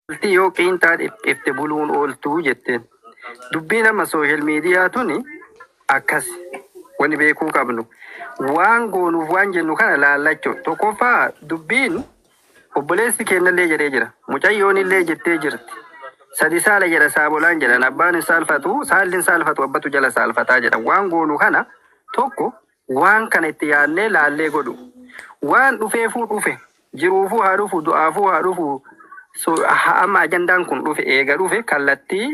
Bultii yoo qiinxaa dhiphifte buluun ooltuu jetteen. Dubbiin amma social media tuni akkas wani beekuu qabnu. Waan goonuuf waan jennu kana laallachuu. Tokkoffaa dubbiin obboleessi keennallee jedhee jira. Mucayyoonillee jettee jirti. Sadi saala jedha saabolaan jedhan abbaan hin saalfatu saalli hin saalfatu abbatu jala saalfataa jedhan. Waan goonu kana tokko Waan kana itti yaadnee laallee godhu. Waan dhufeefuu dhufe. Jiruufuu haa dhufu, du'aafuu haa dhufu. So, ha- amma ajandaan kun dhufe eega dhufe kallattii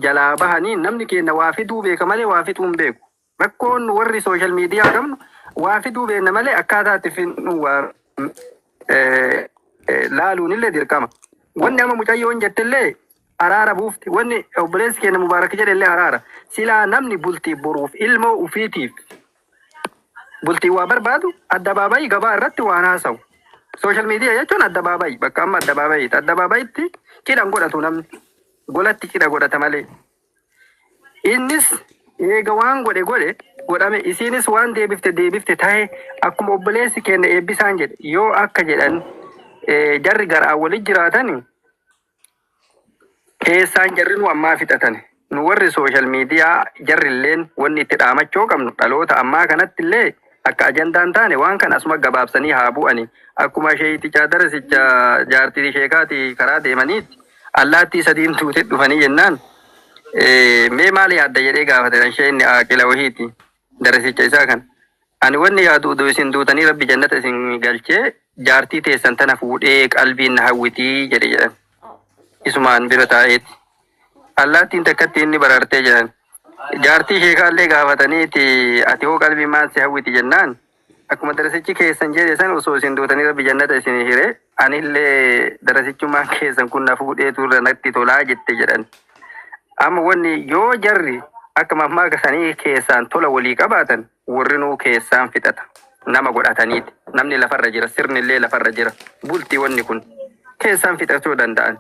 jalaa bahanii namni keenya waa fiduu beeka malee waa fixuu hin beeku. Rakkoon warri sooshaal miidiyaa qabnu waa fiduu beekna malee akkaataa itti fidnu waa eh, eh, laaluun illee dirqama. Wanni amma mucayyoon jettellee araara buufti. Wanni obboleessi keenya Mubaarak jedhe illee araara. Silaa namni bultii boruuf ilmoo ufiitiif bultii waa barbaadu addabaabayii gabaa irratti waan haasawu. Sooshaal miidiyaa jechuun addabaabayii bakka amma addabaabayiiti. Addabaabayitti cidha hin godhatu namni. Golatti cidha godhata malee. Innis eega waan godhe godhe godhame isiinis waan deebifte deebifte tahe akkuma obboleessi keenya eebbisaan jedhe yoo akka jedhan eh, jarri garaan wali jiraatani keessaan jarri nu ammaa fixatan nu warri sooshaal miidiyaa jarrilleen wanni itti dhaamachoo qabnu dhaloota ammaa kanatti illee akka ajandaan taane waan kana asuma gabaabsanii haa bu'ani akkuma sheeytichaa darasicha jaartii sheekaati karaa deemaniitti allaattii sadiin tuute dhufanii jennaan mee maal yaadda jedhee gaafate isheen aaqila wahiiti darasicha isaa kan ani wanni yaadu uduu isin duutanii rabbi jannata isin galchee jaartii teessan tana fuudhee qalbiin na hawwitii jedhe jedhan isumaan bira taa'eeti allaattiin takkatti inni barartee jedhan jaartii sheekaallee gaafataniiti ati hoo qalbii maal si hawwiti jennaan Akkuma darasichi keessan jedhe san osoo isin duutanii rabbi jannata isin hire anillee darasichummaan keessan kun na fuudheetu irra natti tolaa jette jedhan. Amma wanni yoo jarri akka mammaaka sanii keessaan tola walii qabaatan warrinuu keessaan fixata. Nama godhataniiti. Namni lafarra jira sirnillee lafarra jira. Bulti wanni kun keessaan fixachuu danda'an.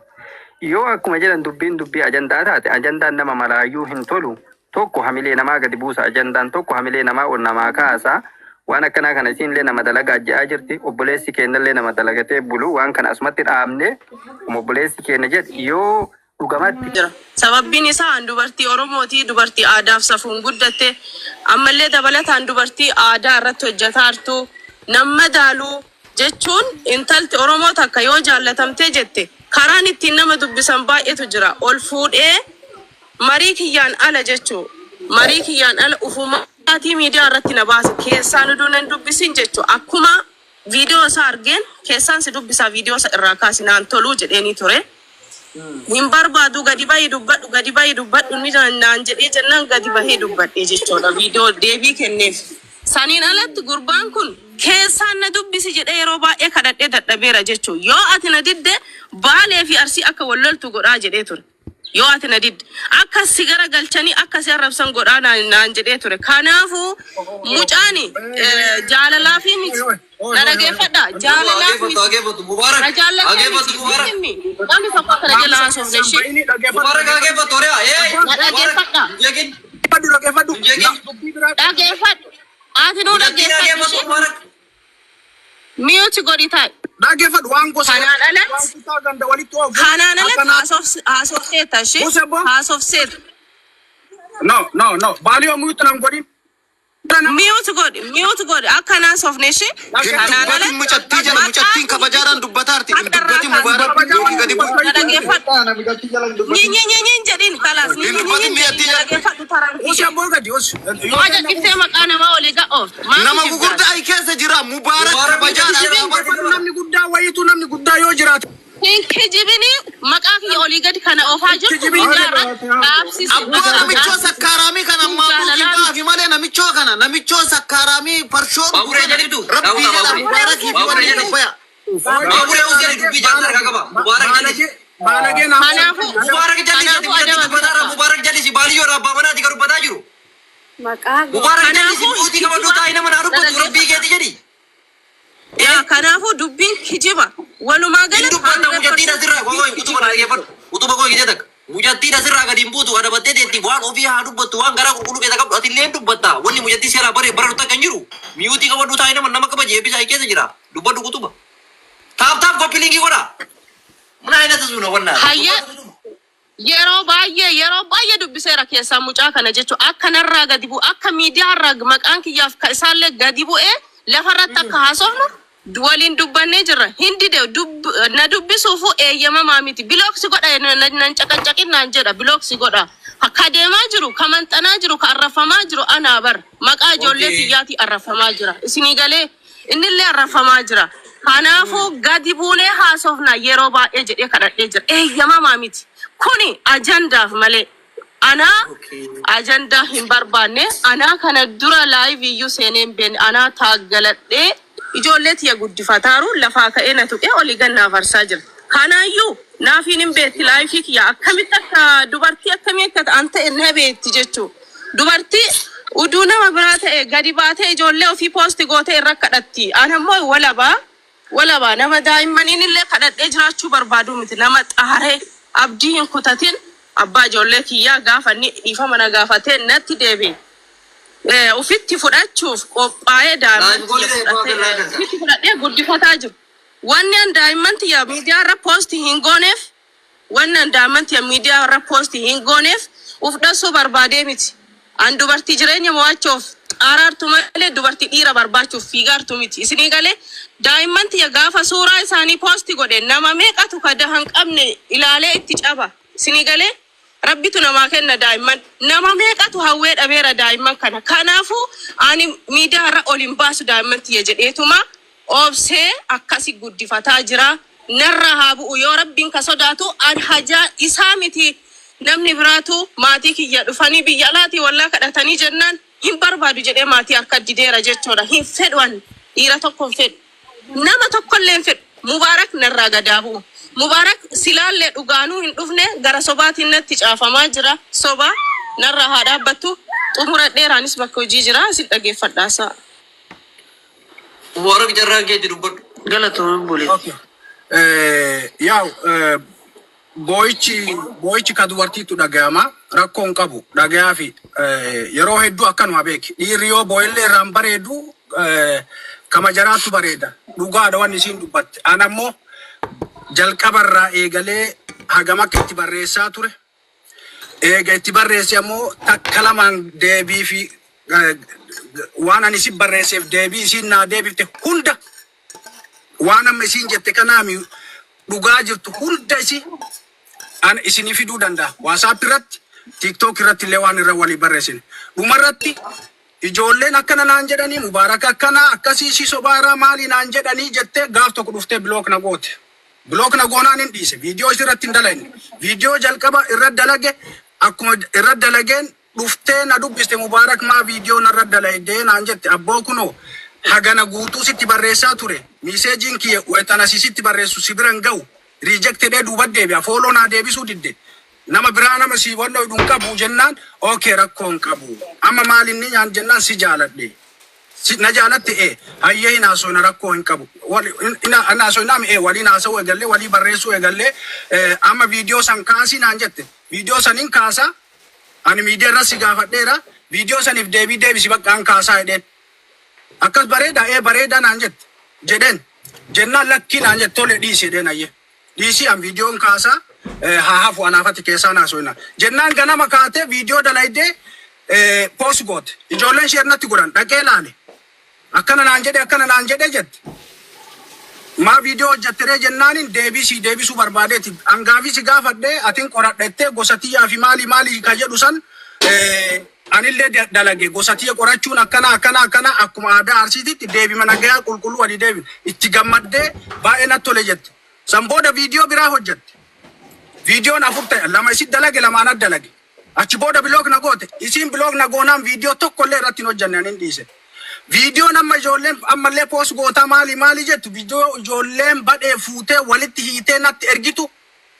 Yoo akkuma jedhan dubbiin dubbii ajandaa taate ajandaan nama maraayyuu hin tolu. Tokko hamilee namaa gadi buusa ajandaan tokko hamilee namaa ol namaa kaasa. Waan akkanaa kana isiinillee nama dalagaa je'aa jirti. Obboleessi keennallee nama dalagatee bulu. Waan kana asumatti dhaabne akkuma obboleessi keenna jedhe yoo dhugamatti. jira. Sababbiin isaa an dubartii Oromooti, dubartii aadaaf safuun guddatte, ammallee dabalataan dubartii aadaa irratti hojjataartu, nan madaalu jechuun intalti Oromoo takka yoo jaallatamtee jette karaan ittiin nama dubbisan baay'etu jira. Ol fuudhee Marii kiyyaan ala jechuu. Marii kiyyaan ala ufumaatii miidiyaa irratti na baase. Keessaan uduu nan dubbisin jechuu. Akkuma viidiyoo isaa argeen keessaan si dubbisaa viidiyoo isa irraa kaasi naan toluu jedheenii ture. Hin barbaadu gadi bahi dubbadhu gadi bahi dubbadhu inni naan jedhee jennaan gadi bahee dubbadhe jechuudha. Viidiyoo deebii kenneef. Saniin alatti gurbaan kun keessaan na dubbisi jedhee yeroo baay'ee kadhadhee dadhabeera jechuu. Yoo ati na didde Baalee fi Arsii akka wal loltu godhaa jedhee ture. Yoo ati na didde akka si gara galchanii akka si arrabsan godhaa naan naan jedhee ture. Kanaafuu mucaani jaalalaafii miti. Na dhageeffadhaa jaalalaaf Ageeffatu miti. ageeffatu Mubaarak Na jaallattee ageeffatu miti. Mubaarak Himmi namni tokko akka na jala haasofne ishee. Mubaarak ageeffatu horiyaa ee Na Mubaarak dhageeffadhaa. hin jeeqin hin jeeqin Dhageeffadhu. Ati nuu mucattiin dhageeffadhu ageeffatu ishee. Mubaarak Mute godhi taa'i. Dhaggeeffadhu waan gosa Kanaan waan alatti kutaa ganda walitti oofu kanaan alatti akkanaa. haasofseetta ishee Buuse boo. haasofseetta. No no no baalii mute nan godhin. Mute godhi mute godhi akka hin haasofne ishee Hin kanaan dubbatin alatti mucattii jala maqaa mucattiin kabajaadhaan dubbataarti hin harka irraa dubbatin kaasi. mubaarak Kabajaa yookiin waan gadi bu'i. dubbatu Na dhaggeeffadhu. Nyi nyi nyi nyi hin jedhin kalaas nyi Hin nyi nyi dubbatin hin jedhin miyattii na jala. dhaggeeffadhu taraan Usi kiyya. abboo gadi usi. Yoo Maa kenna jal'iftee maqaa namaa olii ga'oofta maa Nama kijibdaati. gugurdaa ayi keessa jira mubaarak Mubaarak kabajaadhaan mucattii jala dhaabadhu. Namni guddaa wayitu namni guddaa yoo jiraate. Hin kijibini maqaa kiyya olii gadi kana oofaa jirtu Kijibini. miidiyaa irratti dhaabsisi Abboo bakka namichoo dhaabsisi. sakkaaraamii kana Kun maabuukiin jaalalaa fa'aafi miti. malee namichoo kana namichoo sakkaaraamii farshoo dhugu Baaburee kana jalibdu rabbii daawuta jedha baaburee mubaarakii fi baaburee wanni jalibdu gabbaya. baaburee us jedhi dubbii jaarsa harkaa qaba Mubaarak jalisi Baalagee naa. Kanaafuu Mubaarak jalisi ati kanaafuu mucatti adaba dubbataara bitadha. Mubaarak jalisi baaliyyoo abbaa manaati ka dubbataa jiru Maqaa Mubaarak jalisi Kanaafuu mootii qabadhu kijiba taa'ii nama naa na dubbatu rabbii dhaggeeffadha. keeti jedhi. Yaa kanaafuu dubbiin kijiba. Walumaa Hin galatti dubbanna mucattiin 100% asirraa dubbiin qoy utuba kijibaa na dhaggeeffadhu jechuudha. utuba qoy gisee takka mucattiin asirraa gadi hin buutu adabattee teetti waan ofii haa dubbattu waan garaa qulqulluu keessa qabdu ati illee hin dubbatta wanni mucattii seeraa bare bara takka hin jiru miyuutii qabadhu taa'ee nama nama kabaje eebbisaa keessa jira dubbadhu kutuba taap taap koppiliingii godha. ምን አይነት ህዝብ ነው? በእናትህ Hayyee, yeroo baay'ee, yeroo baay'ee dubbiseera keessaa mucaa kana jechuun akka narraa gadi bu'u, akka miidiyaarraa maqaan kiyyaaf ka isaallee gadi bu'ee lafarratti akka haasofnu waliin dubbannee jirra. Hindi de na dubbisuufu eeyyamamaa miti. Block si godha, nan caqaccaqin naan jedha, block si godha. Ka deemaa jiru, ka manxanaa jiru, ka arrafamaa jiru anaa bar. Maqaa ijoollee kiyyaati arrafamaa jira. Isinii galee, innillee arrafamaa jira. Kanaafuu gadi buunee haasofna yeroo baay'ee jedhee kadhadhee jira. Eeyyamamaa miti. Kuni ajandaaf malee. Anaa ajandaa hin barbaanne. Anaa kana dura live iyyuu seenee hin beekne. Anaa taaggaladhee ijoollee tiyya guddifataaru lafaa ka'ee na tuqee olii gannaa farsaa jira. Kanaayyuu naafiin hin beekti, life kiyya akkamitti akka dubartii akkamii akka an ta'e na beekti jechuudha. Dubartii uduu nama biraa ta'e gadi baatee ijoollee ofii post gootee irra kadhatti. An ammoo walabaa walabaa nama daa'immaniin illee kadhadhee jiraachuu barbaadu miti. Nama xaaree abdii hin kutatin, abbaa ijoollee kiyyaa gaafa inni dhiifama na gaafatee natti deebi'e. Ofitti fudhachuuf qophaa'ee daa'imman tiyya fudhatee ofitti fudhadhee guddifataa jiru. Wanni an daa'imman tiyya miidiyaa irra post hin gooneef, wanni an daa'imman tiyya miidiyaa irra post hin gooneef, uf dhasuu barbaadee miti. An dubartii jireenya mo'achuuf xaaraartu malee dubartii dhiira barbaachuuf fiigaartu miti. Isinii galee, daa'imman tiyya gaafa suuraa isaanii post godhe nama meeqatu ka daha hin qabne ilaalee itti caba. Isinii galee, Rabbitu namaa kenna daa'imman. Nama meeqatu hawwee dhabeera daa'imman kana. Kanaafuu ani miidiyaa irra ol hin baasu daa'imman tiyya jedheetuma obsee akkasi guddifataa jira. Narra haa bu'u yoo Rabbiin ka sodaatu. An hajaa isaa miti, namni biraatu maatii kiyya dhufanii biyya alaatii wallaa kadhatanii jennaan hin barbaadu jedhee maatii harka dideera jechuudha. Hin fedhu, an dhiira tokko hin fedhu. Nama tokkollee hin fedhu. Mubaarak narraa gadaa bu'u. Mubaarak silaallee dhugaanuu hin dhufne, gara sobaatiin natti caafamaa jira. Soba narraa haa dhaabbattu. Xumura dheeraanis bakka hojii jira. Isin dhageeffadhaasaa. Mubaarak, carraan keetti dubbadhu. Galatoomii bulee. Okay. Yaa'u boo'ichi ka dubartiitu dhaga'ama, rakkoo hin qabu dhagayaa fi yeroo hedduu akkanuma beeki, dhiirri yoo boo'illee irraan bareedu kama jaraattu bareeda. Dhugaadha wanni isiin dubbatte. An ammoo jalqabarraa eegalee hagam akka itti barreessaa ture, eega itti barreesse ammoo takka lamaan deebii fi waan ani isin barreesseef deebii isiin naa deebifte hunda, waan amma isiin jette kanaami dhugaa jirtu hunda isi an isinii fiduu danda'a. WhatsApp irratti, TikTok irratti illee waan irra walii barreessine. Dhumarratti ijoolleen akkana naan jedhanii, Mubaarak akkana akkasii si sobaaraa maali naan jedhanii jettee gaaf tokko dhuftee block na goote. Block na goonaan hin dhiise. Viidiyoo isirratti hin dalagne. Viidiyoo jalqaba irra dalage, akkuma irra dalageen dhuftee na dubbiste, "Mubaarak, maa viidiyoo narra dalagdee?" naan jette. "Abboo, kunoo hagana guutuu sitti barreessaa ture. Messageiin kiyya wayitanas sitti barreessu si bira hin ga'u. Rejectedhee duuba deebi'a. Follow naa deebisuu didde. Nama biraa nama si wannoo hidhu hin qabu" jennaan, "Okay, rakkoo hin qabu. Amma maal inni nyaan?" jennaan, "Si jaaladhe. Si na jaalatte? Ee." "Hayyee, hin haasofna, rakkoo hin qabu. Hin haasofnaa?" "Ee." Waliin haasa'uu eegallee, walii barreessuu eegallee, "Amma viidiyoo san kaasii" naan jette. "Viidiyoo saniin kaasaa, ani miidiyaa irra si gaafadheera. Viidiyoo saniif deebii deebisi, bakka an kaasaa" jedheen. "Akkas bareeda?" "Ee, bareeda" naan jette. Jedheen. Jennaan "Lakkii" naan jette. "Tole, dhiisi" jedheen. "Hayyee. Dhiisii, an viidiyoon kaasaa haa hafu, anaafati keessaa haasofna." Jennaan ganama kaatee viidiyoo dalaydee post goote. Ijoolleen ishee natti godhan, dhaqee laale. "Akkana naan jedhe, akkana naan jedhe" jette. "Maa viidiyoo hojjetteree?" jennaanin, "Deebii si deebisuu barbaadeeti. Hangaafii si gaafadhee atin qoradhettee gosa tiyyaa fi maali maali ka jedhu san anillee dalage, gosa tiyya qorachuun akkana akkana akkana, akkuma aadaa Arsiititti deebima nagayaa qulqulluu walii deebi itti gammaddee baay'ee natti tole" jette. San booda viidiyoo biraa hojjette. Viidiyoon afur ta'e, lama isin dalage, lamaan ad dalage. Achi booda block na goote. Isiin block na goonaan viidiyoo tokko illee irratti hin hojjenne, ani hin dhiise. Viidiyoon amma ijoolleen ammallee post gootaa maali maali jettu, viidiyoo ijoolleen badhee fuutee walitti hiitee natti ergitu,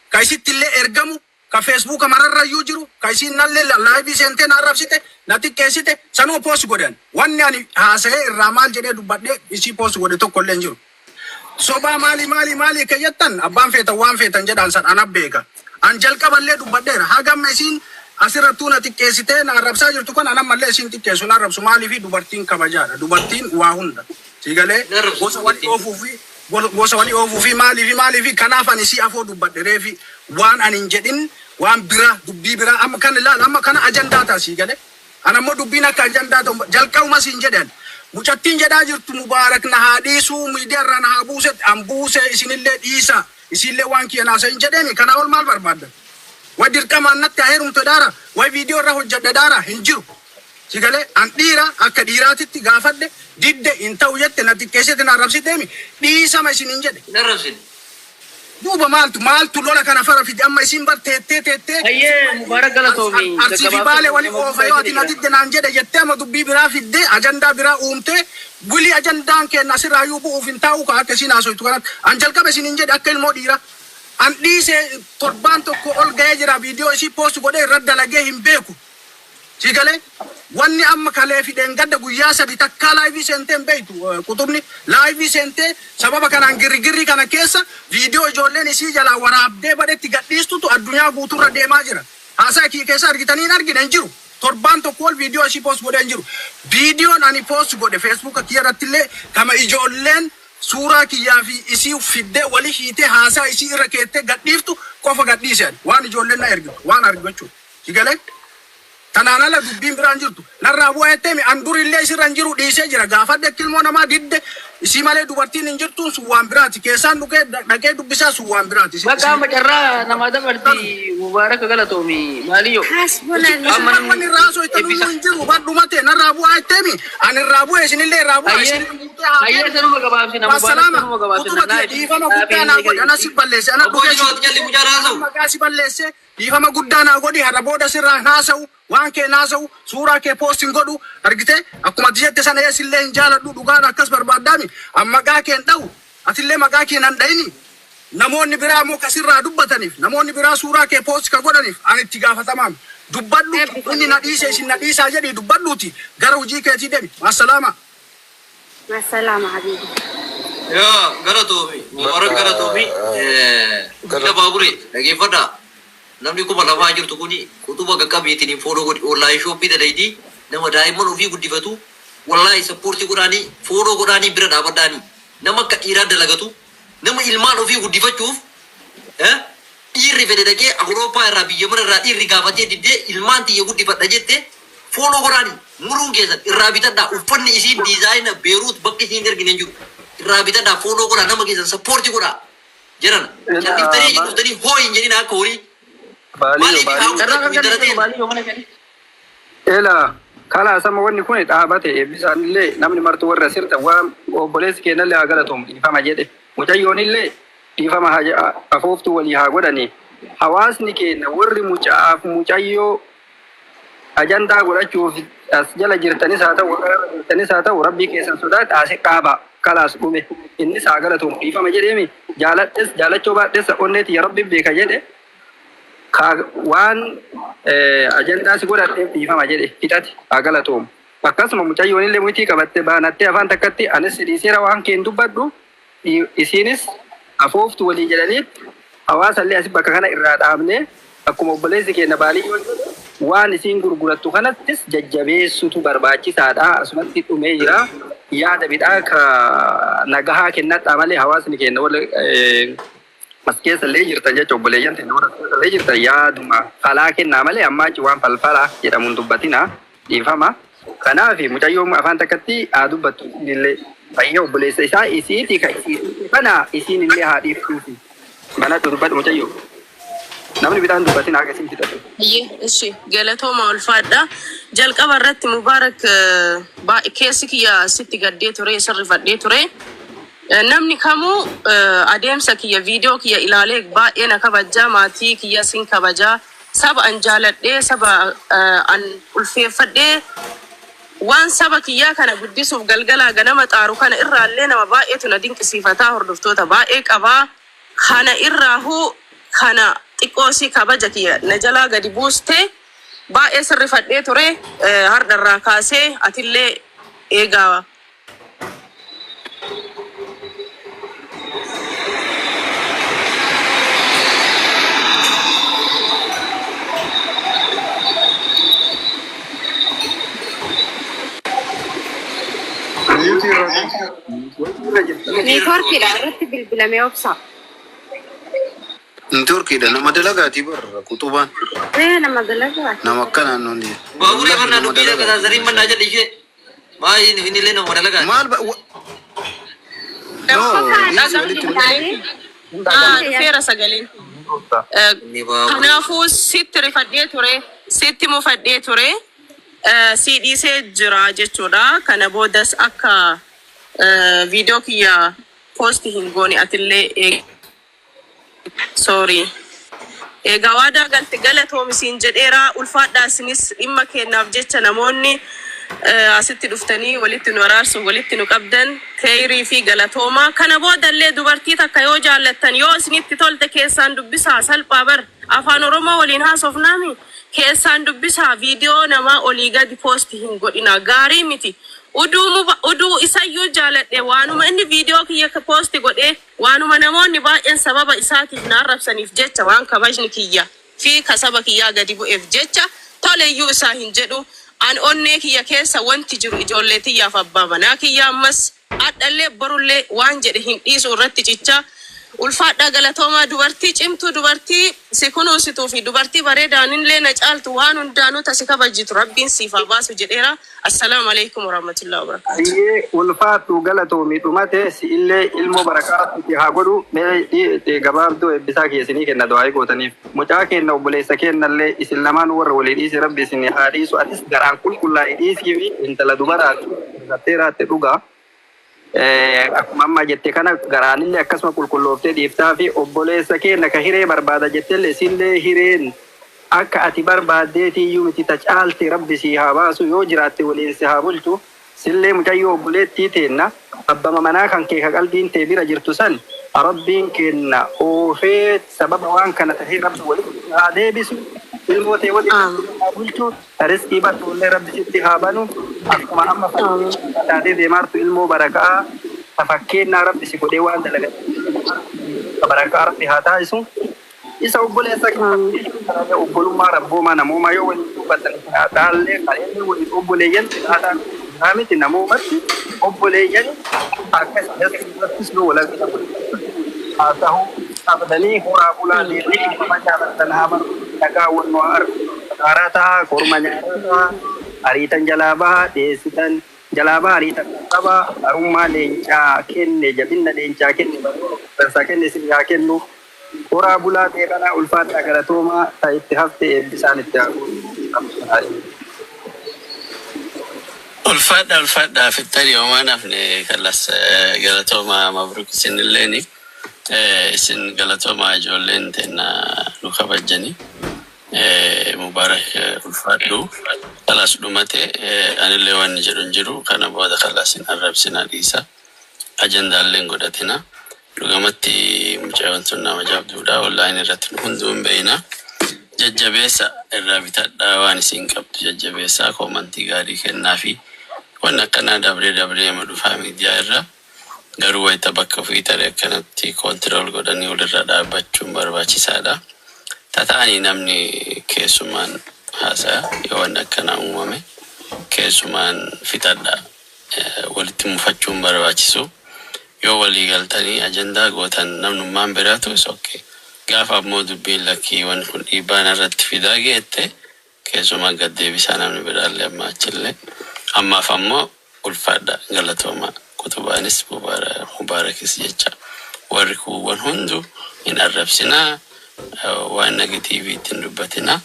ka isitti illee ergamu, ka Facebooka mararrayyuu jiru, ka isiin nallee live seentee na arrabsite, na xiqqeessite sanuma post godhan. Wanni ani haasa'ee irraa maal jedhee dubbadhee isii post godhe tokko illee hin jiru. Sobaa maali maali maali akka jettan, abbaan feetan waan feetan jedhaan, san ana beeka. An jalqaballee dubbadheera. Hagam isiin asirrattuu na xiqqeessitee na arrabsaa jirtu kan an ammallee isiin xiqqeessu na arrabsu. Maaliifi? Dubartiin kabajaadha. Dubartiin waa hunda. Siigalee Na arrabsu gosa wal dubartiin. dhoofuu fi Gosa walii oofuu fi maalii fi maalii fi kanaaf ani si afoo dubbadhe reefi waan ani hin jedhin waan biraa dubbii biraa amma kan ilaal amma kana ajandaa ta'a sii galee. Ana immoo dubbiin akka ajandaa ta'u jalqabuma siin jedhan. Mucattiin jedhaa jirtu Mubaarak na haa dhiisuu miidiyaa irraa na haa buuse an buuse isinillee dhiisa isinillee waan kiyya naasa hin jedheemi kanaa ol maal barbaaddan? Way dirqamaan natti haa heerumtu daara way viidiyoo irra hojjedhe daara hin jiru. Si galee an dhiira akka dhiiraatitti gaafadhe didde hin ta'u jette na xiqqeessite na arrabsiteemi dhiisama isiniin jedhe. Hin arrabsine. Duuba maaltu maaltu lola kana fara fide amma isiin bar teettee teettee Hayyee Mubaarak galatoomi Arsii fi gaggabaabsa Baalee wali nama oofa guddaa yoo ati jedhe na jira. didde naan jedhe jettee amma dubbii biraa fiddee ajandaa biraa uumtee wili ajandaan keenna asirraayyuu bu'uuf hin taa'u ka akka isiin haasoytu kanatti an jalqaba isiniin jedhe akka ilmoo dhiira an dhiisee torbaan tokko ol ga'ee jira viidiyoo isii post godhee irra dalagee hin beeku. Si galee? Wanni amma kalee fi dheengadda guyyaa sadi takkaa live seentee hin beektu quxubni live seentee sababa kanaan girrigirrii kana keessa viidiyoo ijoolleen isii jalaa waraabdee badhetti gadhiistutu addunyaa guutuurra deemaa jira. Haasaa kiyya keessa argitanii hin argine hin jiru. Torbaan tokko ol viidiyoo isii post godhee hin jiru. Viidiyoon ani post godhe Facebook kiyya irrattillee kama ijoolleen suuraa kiyyaa fi isii fiddee wali hiitee haasaa isii irra keettee gadhiiftu qofa gadhiise ani. Waan ijoolleen na ergitu waan argu jechuudha. Si galee? Tanaan ala dubbiin biraa hin jirtu. Narraa bu'aa jetteemi an durillee isirra hin jiru dhiisee jira. Gaafadhe akka ilmoo namaa didde isii malee dubartiin hin jirtuun sun waan biraati. Keessaan dhukee dhaqee dubbisaa sun waan biraati. Isin Bakka isin amma carraa namaa dabarti Mubaaraka galatoomi maaliyyo. Hasbunallah. Amma Isin wanni namni irraa haasoftan eebbisa. hin jiru badhumate narraa bu'aa jetteemi an irraa bu'e isinillee irraa bu'aa Hayyee isin guutee haa hayyee kennu. sanuma gabaabsina Mubaarak Wassalaama sanuma gabaabsina utuba naa kiyya dhiifama guddaa dhaabee naa godhi ana si balleesse ana Obbo dhufee Jiloo ati jalli mucaan haasa'u. maqaa si balleesse Dhiifama guddaa naa godhi har'a booda sirraa hin haasa'u waan kee hin haasa'u suuraa kee post hin godhu argite akkuma ati jette sana ee sillee hin jaaladhu dhugaadha akkas barbaaddaami an maqaa kee hin dhahu atillee maqaa kee nan dhahini namoonni biraa immoo ka sirraa dubbataniif namoonni biraa suuraa kee post ka godhaniif an itti gaafatamaami dubbadhu inni na dhiise isin na dhiisaa jedhii dubbadhuuti gara hojii keetii demi maassalaama. Maasalaama habiibi. Yaa galatoomi Mubarak Bakka galatoomi mucaa galatoomi. baabure dhageeffadhaa namni kuma lafaa jirtu kuni quxuba qaqqabiitiin hin fooloo godhi online shoppii dalaydii nama daa'imman ofii guddifatu wallaahi sappoortii godhaanii fooloo godhaanii bira dhaabadhaanii nama akka dhiiraa dalagatu nama ilmaan ofii guddifachuuf Dhiirri fedhe dhaqee Awurooppaa irraa biyya mara irraa dhiirri gaafatee diddee ilmaan tiyya guddifadha jette follow godhaani muruun keessan irraa bitadhaa uffanni isiin diizaayina Beeruut bakki isiin hin ergine hin jiru irraa bitadhaa follow godhaa nama keessan sappoorti godhaa jedhana calliftanii achi dhuftanii hoo hin jedhina akka horii Baaliyo maaliif haa baaliyo. Carraa guddatu qarqarri intala jiru teenya. baaliyyoo mana kenni. Ela kalaas amma wanni kun dhaabate eebbisaanillee namni martuu warra sirta waan obboleessi keenyallee haa galatoomu dhiifama jedhe mucayyoonillee Dhiifama haa afooftuu walii haa godhani. Hawaasni keenna warri mucaaf mucayyoo ajandaa godhachuuf as jala jirtanis haa ta'u warra irra jirtanis haa ta'u rabbii keessan sodaadha asi dhaaba kalaas dhume innis haa galatoomu dhiifama jedheemi jaaladhes jaalachuu baadhes onnee tiyya rabbi beeka jedhe kaa waan ajandaa si godhadheef dhiifama jedhe fixate haa galatoomu. Akkasuma mucayyoonillee mucii qabatte baanattee afaan takkatti anis si dhiiseera waan kee hin dubbadhu Isiinis afooftu waliin jedhaniit hawaasallee asi bakka kana irraa dhaabnee akkuma obboleessi keenna Baaliyyoon jedhe waan isiin gurgurattu kanattis jajjabeessutu barbaachisaadha. Asumatti dhumee jira. Yaada bidhaa ka nagahaa kennadhaa malee hawaasni keenna warra as keessallee jirtan jecha obboleeyyan teenya warra as keessallee jirtan yaaduma falaa kennaa malee ammaa achi waan falfala jedhamu hin dubbatinaa. Dhiifama. Kanaaf mucayyoon afaan takkatti haa dubbattu isiinillee. Fayya obboleessa isaa isiiti ka isii kana isiinillee haa dhiiftuufi. Banadhu dubbadhu mucayyoo. Namni bitaan dubbatin haga isiin fixattu. Hayyee, ishi galatooma ulfaadha. Jalqaba irratti Mubaarak keessi kiyya sitti gaddee ture, sirrifadhee ture. Namni kamuu adeemsa kiyya viidiyoo kiyya ilaalee baay'ee na kabajja, maatii kiyya sin kabaja. Saba an jaaladhee, saba an ulfeeffadhee waan saba kiyyaa kana guddisuuf galgalaa ganama xaaru kana irraallee nama baay'eetu na dinqisiifata, hordoftoota baay'ee qaba. Kana irraahuu kana xiqqoosii kabaja kiyya na jalaa gadi buuste baay'ee sirrifadhee ture. Hardha irraa kaasee atillee eegaa Miyuutii irra jirta. Mute Networkiidha irratti bilbilamee obsa. Networkiidha nama dalagaatii barra qutubaan. Ee nama dalagaa. Nama akka naannoon dhiye. Baaburee Wallaahi mannaa nama dubbii dalagaati. dhaqataa sariin mannaa jedhe ishee. Maa inni illee nama dalagaati. Maal ba wa- no dhiisi walitti hin Ah, dhufeera sagaleen. Inni baaburee. Kanaafuu sitti rifadhee ture, sitti mufadhee ture, si dhiisee jira jechuudha. Kana boodas akka viidiyoo kiyya post hin goone atillee sorry. Egaa waadaa galte galatoomi siin jedheera. Ulfaadhaa isinis dhimma keenyaaf jecha namoonni asitti dhuftanii walitti nu araarsuuf walitti nu qabdan keeyrii fi galatooma. Kana boodallee dubartii takka yoo jaallattan yoo isinitti tolte keessaan dubbisaa salphaa bar afaan Oromoo waliin haasofnaami keessaan dubbisaa viidiyoo namaa olii gadi post hin godhina gaarii miti. Uduu muba uduu isayyuu jaaladhe waanuma inni viidiyoo kiyya post godhee waanuma namoonni baay'een sababa isaatiif na arrabsaniif jecha waan kabajni kiyya fi kasaba kiyyaa gadi bu'eef jecha toleyyuu isaa hin jedhu an onnee kiyya keessa wanti jiru ijoollee tiyyaaf abbaa manaa kiyya ammas adhallee borullee waan jedhe hin dhiisu irratti cicha ulfaadhaa galatoomaa dubartii cimtuu dubartii si kunuunsituu fi dubartii bareedaanillee na caaltu waan hundaanuu tasi kabajitu rabbiin siif haa baasu jedheera. Assalaamu alaikum warahmatullahi wabarakatuh. Ayyee ulfaattu galatoomi dhumate si illee ilmoo barakaa rabbi haa godhu mee gabaabduu eebbisaa keessinii kenna du'aa gootaniif. Mucaa kenna obboleessa kennallee isin lamaan warra walii dhiise rabbi isin haa dhiisu atis garaan qulqullaa'e dhiisii fi intala dubaraati raatte dhugaa. Akkuma amma jette kana garaanillee akkasuma qulqullooftee dhiiftaa fi obboleessa keenya ka hiree barbaada jettellee isillee hireen akka ati barbaaddeetiyyuu miti ta caalte rabbi sii haa baasu yoo jiraatte waliin si haa bulchu sillee mucayyoo obboleettii teenna abbama manaa kan kee ka qalbiin tee bira jirtu san rabbiin kenna oofee sababa waan kana tahee rabbi walitti haa deebisu ilmoo tee waliin haa bulchu riskii badhuullee rabbi sitti haa banu akkuma amma taatee deemaartu ilmoo barakaa ta fakkeennaa rabbi si godhee waan dalagate barakaa rabbi haa taasisu isa obboleessa obbolummaa rabboomaa namoomaa yoo waliin dubbatan taallee qaleenni waliin obboleeyyan xiqqaataa miti namoomatti obboleeyyan akkas irrattis yoo wal argina haa ta'u qabdanii horaa bulaa deemanii nama jaalatan haa baru dhagaa wannoo argu qaaraa ta'a korma nyaataa ta'a ariitan jalaa baha dhiyeessitan jalaa baha ariitan qaba harummaa leencaa kenne jabinna leencaa kenne barumsa kenne isin haa kennu horaa bulaa ta'e kana ulfaadhaa galatoomaa ta itti hafte eebbisaan itti haa Ulfaadha ulfaadha fixxanii homaan hafne kallas galatoomaa mabruk isinilleeni isin galatoomaa ijoolleen teenna nu kabajjani Mubaarak ulfaadhu kalas dhumate anillee wanni jedhu hin jiru kana booda kalas hin arrabsina dhiisa ajandaallee hin godhatina dhugamatti mucayoon sun nama jabduudha online irratti nu hunduu hin beeyna jajjabeessa irraa bitadhaa waan isin qabdu jajjabeessaa koomantii gaarii kennaa fi wanni akkanaa dabree dabree ma dhufaa miidiyaa irra garuu wayita bakka ofii tare akkanatti control godhanii walirra dhaabbachuun barbaachisaadha. Tataanii namni keessumaan haasaya yoo wanni akkanaa uumame keessumaan fixadha walitti mufachuun barbaachisu yoo walii galtanii ajandaa gootan namnummaan biraatu is okay. Gaafa ammoo dubbiin lakkii wanni kun dhiibbaa narratti fidaa geette keessumaa gad deebisaa namni biraallee amma achillee ammaaf ammoo ulfaadha galatooma kutubaanis mubaarakis jecha warri kuuwwan hundu hin arrabsinaa waan negative ittiin dubbatinaa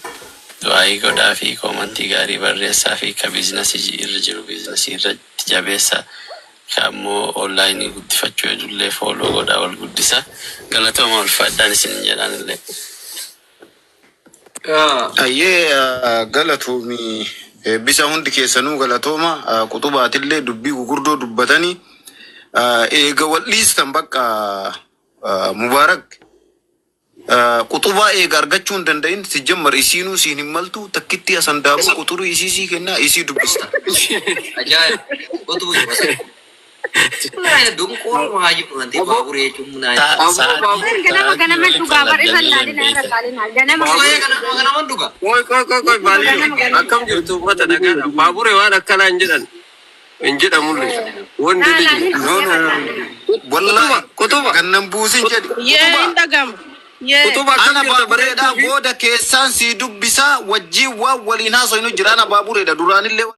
du'aayii godhaa fi koomantii gaarii barreessaa fi ka biizinasii irra jiru biizinasii irratti jabeessa ka ammoo onlaayinii guddifachuu hedullee follow godhaa wal guddisa galatooma ulfaadhaan isin jedhaan illee. Ayyee galatoomi eebbisa hundi keessanuu galatooma quxubaatillee dubbii gugurdoo dubbatanii eega wal dhiistan bakka mubaarak quxubaa eega argachuu hin danda'in si jammar isiinuu siin hin maltu takkitti asan daabuu quxurii isii sii kennaa isii dubbista. Ajaa'ib. Qotuu Dunqooruma haa jiru nanti baaburee jechuun naa. Aboo Sa'aatii baabur Ganama sa'aatii ganama walitti dhugaa bar irra falladdanii laalina irra beektan. laalina ganama Waa'ee ganama kana ganaman dhuga. Qoy qoy qoy qoy ganama baaliyo ganama. akkam jirtu uummata nagaadha. Baaburee waan akkanaa hin jedhan. Hin jedhamullee. Wandi Laalaan liji. hin No, no, no. Wallahi Qutuba. gannan buusin jedhi. Yee hin dhagama. Yee. Qutuba akkam Ana jirta baabureedha bareedduu fi booda keessaan sii dubbisaa wajjin waan waliin haasofnu jira. Ana baabureedha duraanillee.